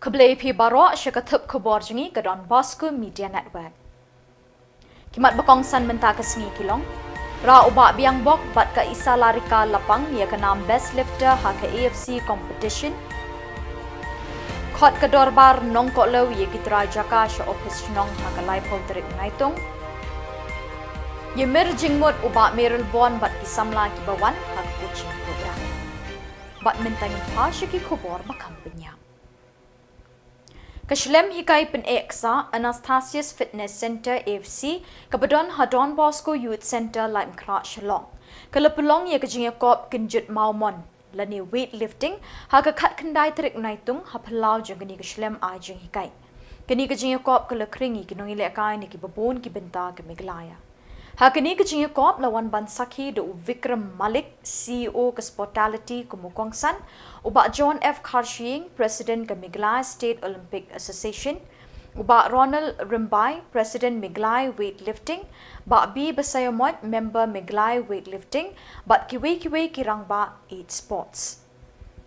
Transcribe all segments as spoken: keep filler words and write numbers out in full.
Khublei phi baroh sha ka tip khubor jong ngi ka Don Bosco Media Network. Ki mat ba kongsan mynta ka sngi ki long: Rah u Bah Biang Bok bad ka Isalarika Lapang ïa ka nam Best Lifter ha ka A F C Competition. Khot ka Dorbar Nongkohlew ïa ki trai jaka sha ophis shnong ha ka laiphew tarik Naitung. Ïamir jingmut u Bah Mayralborn bad ki samla kiba wan ha ka coaching program. Bad mynta ngin phai sha ki khubor ba kham bniah. Ka shlem hikai pyneh ksah Anastasius Fitness Centre A F C kaba don ha Don Bosco Youth Centre, Laitumkhrah, Shillong, ka la pynlong ïa ka jingïakop kynjut mawmon lane weightlifting ha ka khatkhyndai tarik Naitung ha phyllaw jong kane ka shlem ai jinghikai. Kane ka jingïakop ka la khring ïa ki nongïalehkai na kiba bun ki bynta ka Meghalaya. Ha kane ka jingïakop la wan ban sakhi da u Vikram Malik, C E O ka Sportality, kum u kongsan, u Bah John F Kharshiing, President ka Meghalaya State Olympic Association, u Bah Ronald Rymbai, President Meghalaya Weightlifting, Bah B Basaiawmoit, Member Meghalaya Weightlifting, bad kiwei kiwei ki rangbah ïeit sports.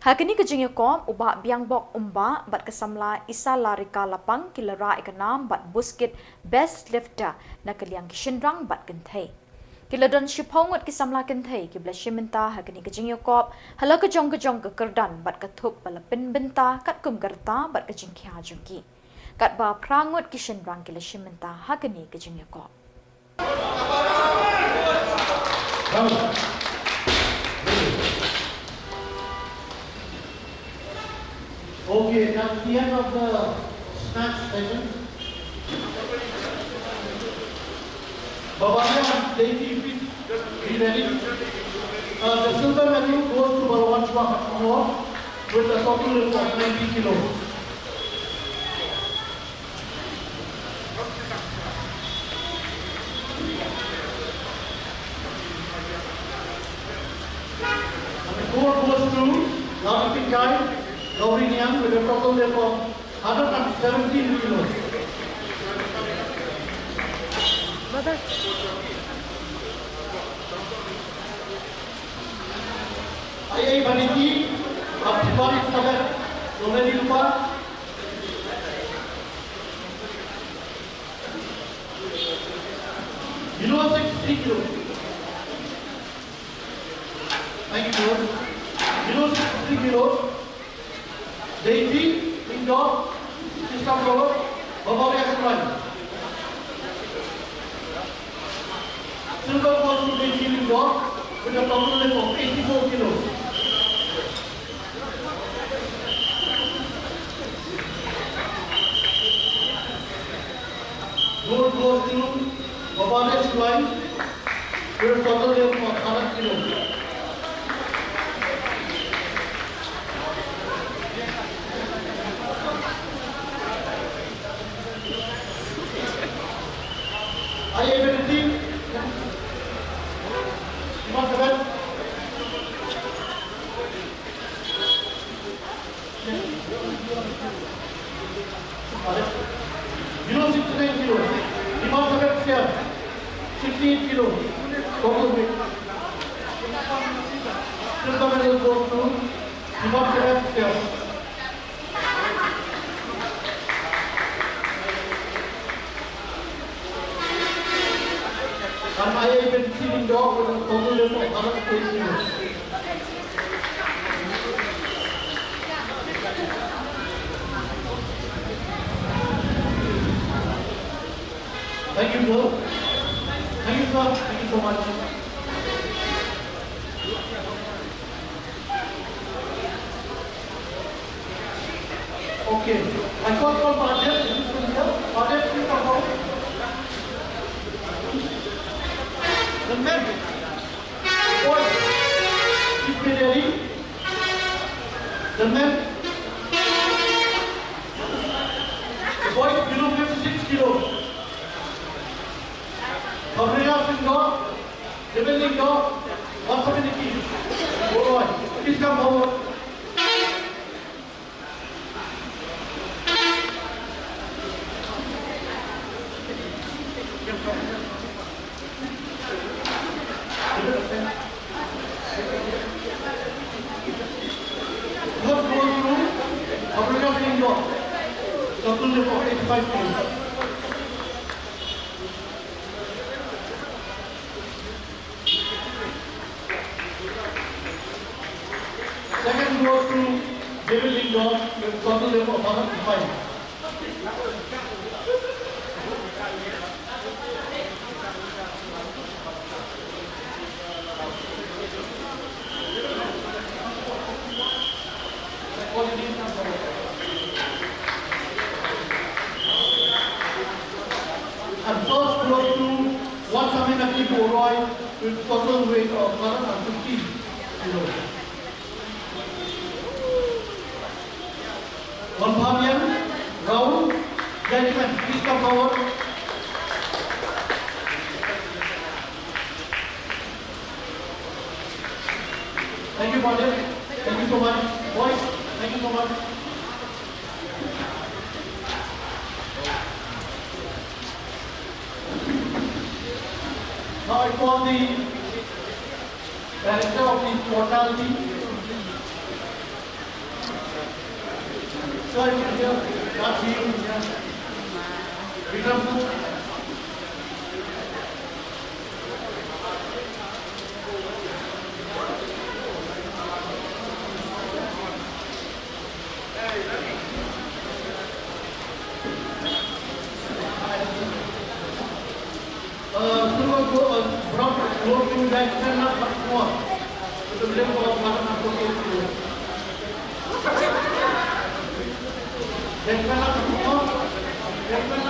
Ha kane ka jingïakop, u Bah Biang Bok Umbah bad ka samla Isalarika Lapang ki la rah ïa ka nam bad buskit Best Lifter na ka liang ki shynrang bad kynthei. Ki la don shiphew ngut ki samla kynthei kiba la shim bynta ha kane ka jingïakop ha la ka jong ka jong ka kyrdan bad ka thup ba la pynbynta katkum ka rta bad ka jingkhia jong ki. Katba phra ngut ki shynrang ki la shim bynta ha kane ka jingïakop. Okay, that's the end of the snatch session. Bavaria, Daisy, please be ready. Uh, the silver medal goes to Balwant Chua Khatkhongor with a total weight of ninety kilos. And the gold goes to Lalipingkai Gauri Niang with a total weight of hundred and seventeen kilos. Ai ei Vanity, Abdulbari Sagar, Noneli Lupa. Below sixty kilos. Thank you, George. Below sixty kilos. Deiti Lyngdoh, East Kham Road, Bavaria Shrine. Silver goes to Deiti Lyngdoh with a total weight of eighty-four kilos. Gold goes to Bavaria Shrine with a total weight of hundred kilos. Ai ei Vanity. Iman Sabet. Below sixty-nine kilos. Iman Sabet Siar. Sixty-eight kilos. Total weight. Silver medal goes to Iman Sabet Siar. And I have been feeling dog with a total list of hundred twenty kilos. Thank you, sir. Thank you, sir. Thank you so much. Okay. I call for Bahadur. Bahadur, please come forward. The men. Boys, please be ready. The men. The boys below fifty-six kilos. Gabriela Singh, Jimmy Lyngdoh, Wasaminiki, Boroi, please come forward. What goes through Gabriela Singh, Total lift of eighty-five kilos. Second goes to David Lindor with total lift of one hundred five. And first goes to Wansamin Akibo Roy with total weight of one hundred fifty kilos. Wanphabiang Raul, gentlemen, please come forward. Thank you, Bhabiang. Thank you so much. Boys, thank you so much. Now I call the director of the mortality. Sir, you here? Not here. Vikram, sir. Uh, silver go, uh, bronze gold to Jackson Kumar with a limit of one hundred forty-eight kilos. Jackson Kumar, Jackson.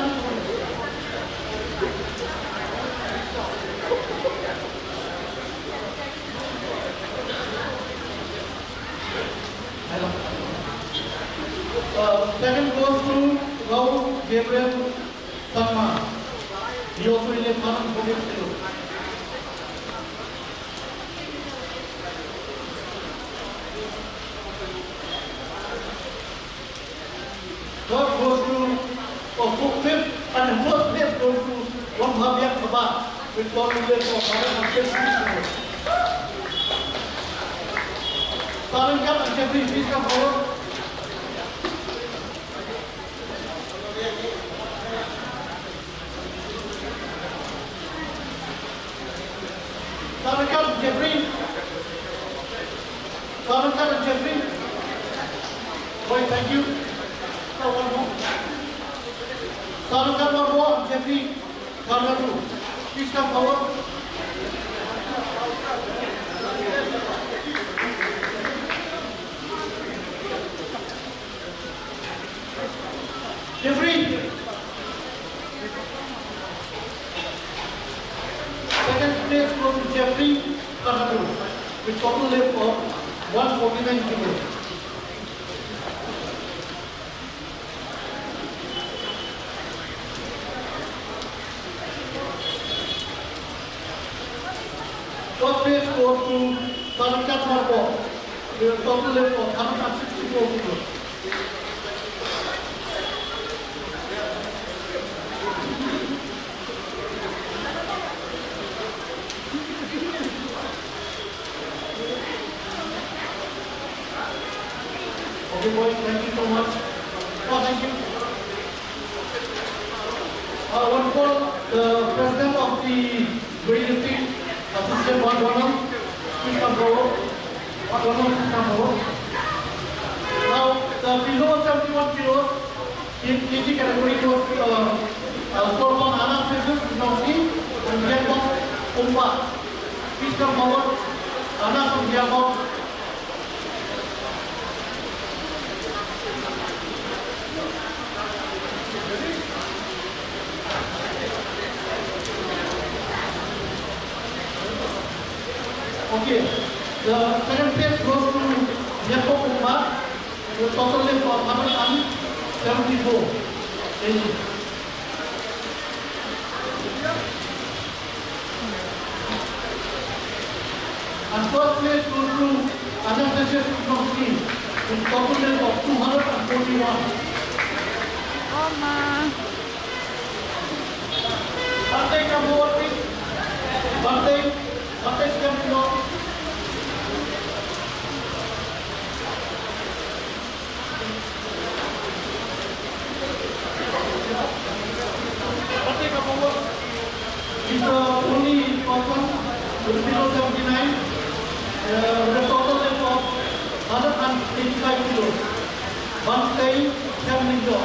Uh, second goes to Rao Gabriel Sangma. He also is a Tharan Bukit Tilo. Third goes to, oh, fourth, fifth, and the first place goes to Wanphabiang Kaba with total weight of one hundred fifty kilos. Sarankat and Jeffrey, please come forward. Sarankat, Jeffrey. Sarankat, Jeffrey. Boy, thank you. So, one more. Sarankat, one more, Jeffrey. Karnadu. Please come forward. Jeffrey. Second place goes to Jeffrey Karnadu with total lift of one forty-nine kilos. First place goes to Sarankat Marbok with a total lift of hundred and sixty-four kilos. Okay, boys, thank you so much. Oh, thank you. Uh, one call, the president of the weightlifting association, Bob Donald, please come forward. Bob Donald, please come forward. Now, the below seventy-one kilos, in K G category goes, uh, uh, Korban Anas versus Nongsi and Bianco Umba. Please come forward. Anas and Bianco. Okay. The second place goes to Bianco Umba. The total lift of hundred and seventy-four K G. And first place goes to Anastasia Suknovsky with total lift of two hundred and forty-one. Bhante, come forward, please. Bhante, Bhante, come forward. Thank you, thank you. Ban tei, thank you.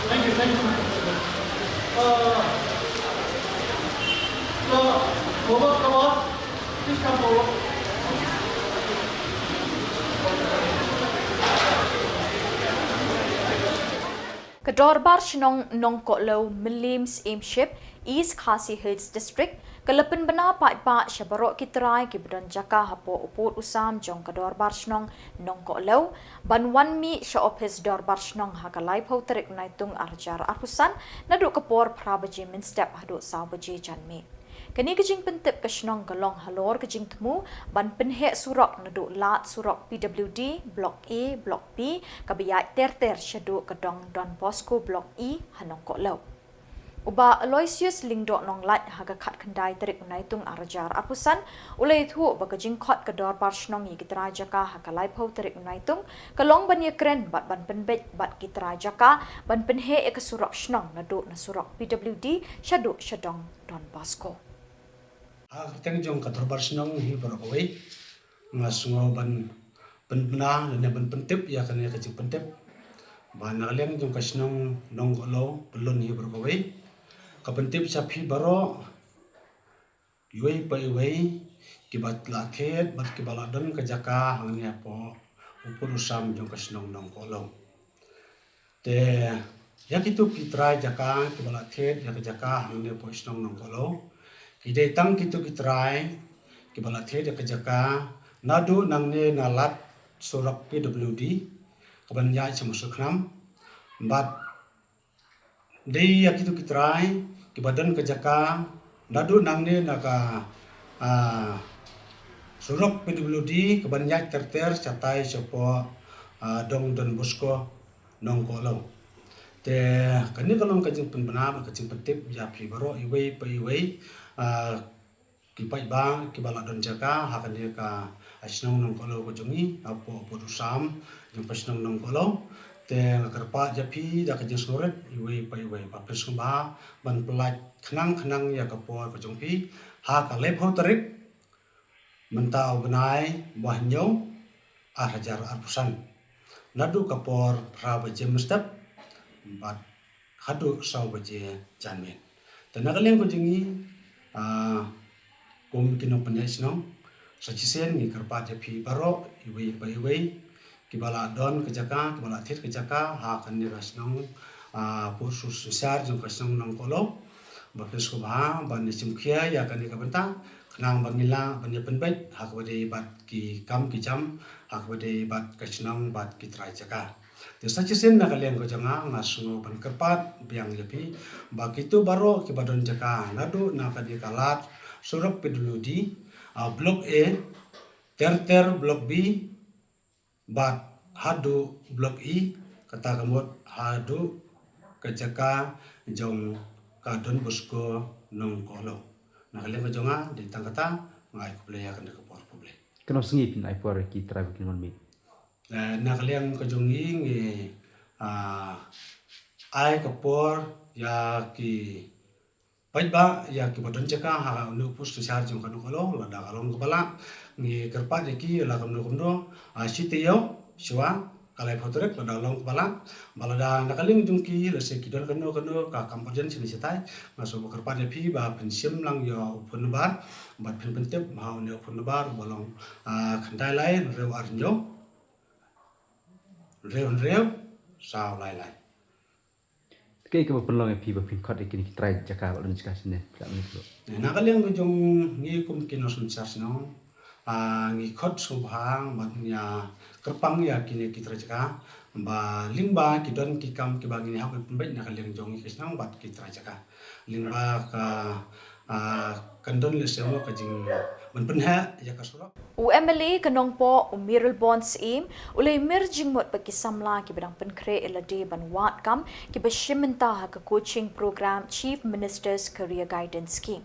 Thank you, thank you. Uh, so, Robert Kawas, please come forward. Ka Dorbar Shnong Nongkohlew Mylliem Syiemship, East Khasi Hills District, ka la pynbna paidbah sha baroh ki trai kiba don jaka hapoh u pud u sam jong ka Dorbar Shnong Nongkohlew ban wan mih sha ophis Dorbar Shnong ha ka laiphew tarik Naitung arhajar arphew san, naduh ka por phra baje mynstep haduh saw baje janmiet. Kane ka jingpyntip ka shnong ka long halor ka jingthmu ban pynheh surok naduh lad surok P W D Block A, Block B, kaba ïaid ter ter shaduh ka dong Don Bosco Block E ha Nongkohlew. U Bah Aloysius Lyngdoh Nonglait ha ka khatkhyndai tarik Naitung arhajar arphew san u la ïathuh ba ka jingkhot ka Dorbar Shnong ïa ki trai jaka ha ka laiphew tarik Naitung ka long ban ïakren bad ban pynbeit bad ki trai jaka ban pynheh ïa ka surok shnong naduh na surok P W D shaduh sha dong Don Bosco. Ha ka kyrteng jong ka Dorbar Shnong hi baroh kawei, nga sngew ban pynbna lane ban pyntip ïa kane ka jingpyntip ba na ka liang jong ka shnong Nongkohlew Pyllun hi baroh kawei, ka pyntip sha phi baroh, iwei pa iwei, kiba la thied bad kiba la don ka jaka hangne hapoh u pud u sam jong ka shnong Nongkohlew. Te ïa kito ki trai jaka kiba la thied ïa ka jaka hangne hapoh shnong Nongkohlew, ki dei tang kito ki trai kiba la thied ïa ka jaka naduh nangne na lad surok P W D kaban ïaid sha Mawshyrkham. Bad dei ïa kito ki trai kiba don ka jaka naduh nangne na ka, ah, surok P W D kaban ïaid ter ter shatai shapoh, ah, dong Don Bosco Nongkohlew. Te kane ka long ka jingpynbna bad ka jingpyntip ïa phi baroh iwei pa iwei, ah, ki paidbah kiba la don jaka ha kane ka, ah, shnong Nongkohlew ka jong ngi, hapoh pud u sam jong ka shnong Nongkohlew. Te nga kyrpad ïa phi da ka jingsngewrit iwei pa iwei ba phin sngewbha ban pyllait khnang khnang ïa ka por ka jong phi ha ka laiphew tarik mynta u bnai ba hynñiew arhajar arphew san, naduh ka por phra baje mynstep bad haduh saw baje janmiet. Te na ka liang ka jong ngi, ah, kum ki nongpynïaid shnong, sa shisien ngi kyrpad ïa phi baroh iwei pa iwei kiba la don ka jaka, kiba la thied ka jaka ha kane ka shnong, ah, pud u synshar jong ka shnong Nongkohlew, ba phin sngewbha ban ïa shim khia ïa kane ka bynta khnang ba ngin lah ban ïa pynbeit ha kaba dei bad ki kam ki jam ha kaba dei bad ka shnong bad ki trai jaka. Te sa shisien na ka liang ka jong nga, nga sngew ban kyrpad biang ïa phi ba kito baroh kiba don jaka naduh na kane ka lad surok P W D, ah, Block A, ter ter Block B, bad haduh Block E, kata ka mut haduh ka jaka jong ka Don Bosco Nongkohlew. Na ka liang ka jong nga, dei tang kata, nga ai khublei ïa kane ka por, khublei. Katno sngi phin ai por ïa ki trai ba kin wan mih? Eh, na ka liang ka jong ngi ngi, ah, ai ka por ïa ki paidbah ïa kiba don jaka ha une u pud synshar jong ka Nongkohlew, lada ka long kaba lah ngi kyrpad ïa ki la kumno kumno, ah, shi taïew shuwa ka laiphew tarik, lada long kaba lah. Ba lada na ka liang jong ki, lehse ki don kano kano ka kam urgent shane shatai, nga sngewbha kyrpad ïa phi ba phin shim lang ïa u phone number bad phin pyntip ha une u phone number ba long, ah, khyndai lai hynriew ar hynñiew hynriew hynriew saw lai lai. Kaei kaba pynlong ïa phi ba phin khot ïa kine ki trai jaka ba don jaka shane, phi lah ban ïathuh? Na ka liang ka jong ngi kum ki nongsynshar shnong, ah, ngi khot sngewbha bad ngi ïa kyrpang ïa kine ki trai jaka ba lyngba ki don ki kam kiba ngin ïa hap ban pynbeit na ka liang jong ngi ki shnong bad ki trai jaka. Lyngba ka, ah, kan don lehse mo ka jing ban pynheh ïa ka surok. U M L A ka Nongpoh, u Mayralborn Syiem, u la ïamir jingmut bad ki samla kiba dang pynkhreh ïa lade ban wad kam kiba shim bynta ha ka coaching program Chief Minister's Career Guidance Scheme.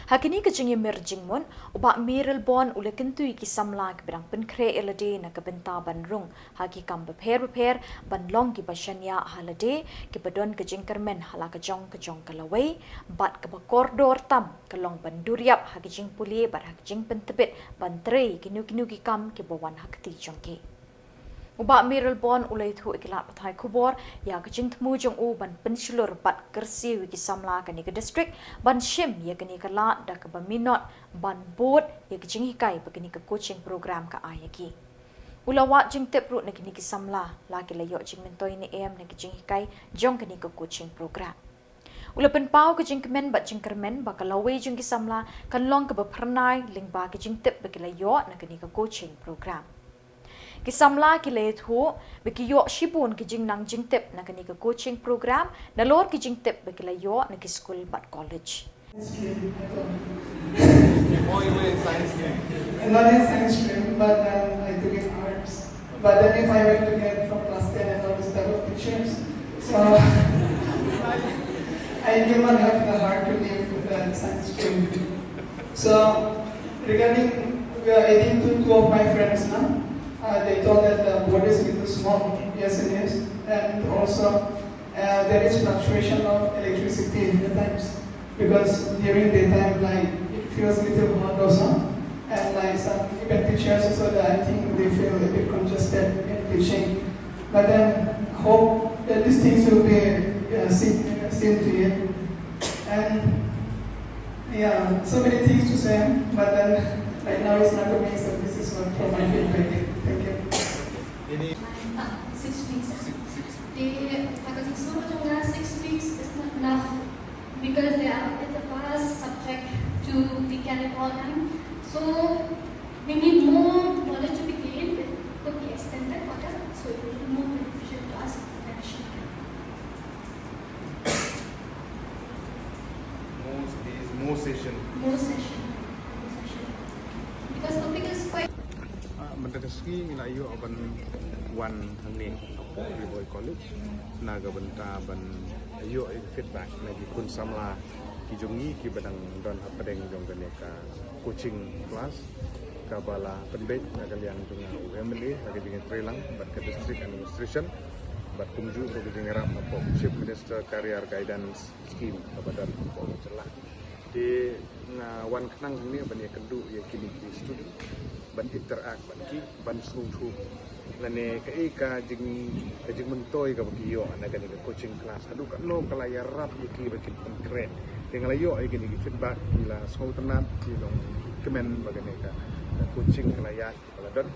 Ha kane ka jingïamir jingmut, u Bah Mayralborn u la kyntu ïa ki samla kiba dang pynkhreh ïa lade na ka bynta ban rung ha ki kam bapher bapher, ban long kiba shaniah ha lade, kiba don ka jingkyrmen ha la ka jong ka jong ka lawei, bad kaba kordor tam ka long ban dur ïap ha ka jingpule bad ha ka jingpyntbit ban trei kino kino ki kam kiba wan ha kti jong ki. U Bah Mayralborn u la ïathuh ïa ki lad pathai khubor ïa ka jingthmu jong u ban pynshlur bad kyrsiew ïa ki samla kane ka district ban shim ïa kane ka lad da kaba minot ban bud ïa ka jinghikai ba kane ka coaching program ka ai ïa ki. U la wad jingtip ruh na kine ki samla la ki la ïoh jingmyntoi ne em na ka jinghikai jong kane ka coaching program. U la pynpaw ka jingkmen bad jingkyrmen ba ka lawei jong ki samla kan long kaba phyrnai lyngba ka jingtip ba ki la ïoh na kane ka coaching program. Ki samla ki la ïathuh ba ki ïoh shibun ki jingnang jingtip na kane ka coaching program nalor ki jingtip ba ki la ïoh na ki skul bad college. Not in science stream, but then I took in arts. But then if I were to get from class ten and all this type of pictures, so I did not have the heart to leave the science stream. So regarding, we are adding to two of my friends now. Uh, they told that the board is a little small, yes it is, and also uh, there is fluctuation of electricity at times because during daytime like it feels a little hot also, and like some even teachers also, I think they feel a bit congested in teaching. But then I hope that these things will be uh, seen, seen to it. And yeah, so many things to say, but then right now it's not to me, so this is what from my feedback. Thank you. Six weeks. They, I got so much of that six weeks is not enough because they are in the past subject to be carried all time. So we need more knowledge to be gained. It could be extended further, so it will be more beneficial to us in the direction. More space, more session. More session. More session. Because topic is quite. Mynta ka sngi ngi la ïoh ban wan hangne Ri Bhoi College na ka bynta ban ïoh ïa feedback na ki khun samla ki jong ngi kiba dang don hapdeng jong kane ka coaching class kaba la pynbeit na ka liang jong u MLA ha ka jingïatreilang bad ka district administration bad kumjuh ruh ka jingïarap na ka Chief Minister Career Guidance Scheme kaba don hapoh ka jylla. Te nga wan khnang hangne ban ïakynduh ïa kine ki student ban interact bad ki ban sngewthuh lane kaei ka jing ka jingmyntoi kaba ki ïoh na kane ka coaching class haduh katno ka la ïarap ïa ki ba kin pynkhreh. Te nga la ïoh ïa kine ki feedback ki la sngewtynnat ki long ki kmen ba kane ka coaching ka la ïaid ba la don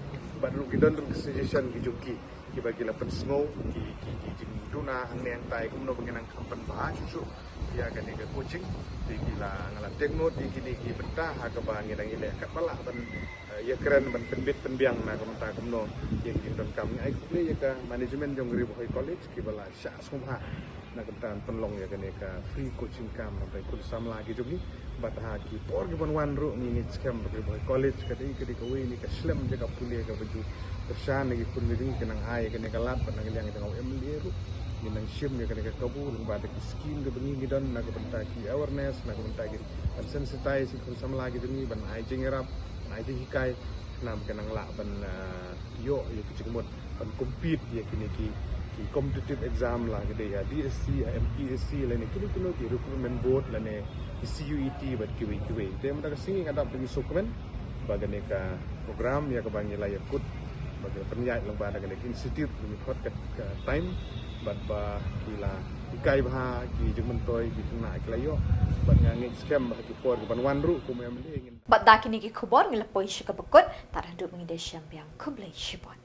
bad ruh ki don ruh ki suggestion ki jong ki kiba ki la pynsngew ki ki ki jingduna hangne hangtai kumno ba ngi nang kham pynbha shuh shuh ïa kane ka coaching. Te ki la nga la take note ïa kine ki bynta ha kaba ngi dang ïaleh katba lah ban ïakren ban pynbit pynbiang na ka bynta kumno ïa ki jingdonkam. Ngi ai khublei ïa ka management jong Ri Bhoi College kiba la shah sngewbha na ka bynta pynlong ïa kane ka free coaching camp na ka bynta khun samla ki jong ngi. Bad ha ki por kiban wan ruh ngi ngeit skhem ba Ri Bhoi College ka dei ka dei kawei na ka shlem jaka pule kaba ju kyrshan na ki khun ki jong ngi. Ki nang ai ïa kane ka lad bad na ka liang jong u MLA ruh ngi nang shim ïa kane ka kabu lyngba da ki scheme kiba ngi ngi don na ka bynta ki awareness na ka bynta ki ban sensitize ki khun samla ki jong ngi ban ai jingïarap ban ai jinghikai. Khnang ba ki nang lah ban ïoh ïa ki jingmut ban compete ïa kine ki ki competitive exam la ka dei ha DSC ha MPSC lane kino kino ki recruitment board lane ki CUET bad kiwei kiwei. Te mynta ka sngi nga dap ba ngi sngewkmen ba kane ka program ïa kaba ngi la ïakut ba ki la pynïaid lyngba da kane ka institute ba ngi khot ka time bad ba ki la hikai bha ki jingmyntoi ki khynnah ki la ïoh bad nga ngeit skhem ba ha ki por kiban wan ruh kum MLA ngin Bad da kine ki khubor ngi la poi sha kaba kut, tad haduh ba ngi ïashem biang, khublei shibun.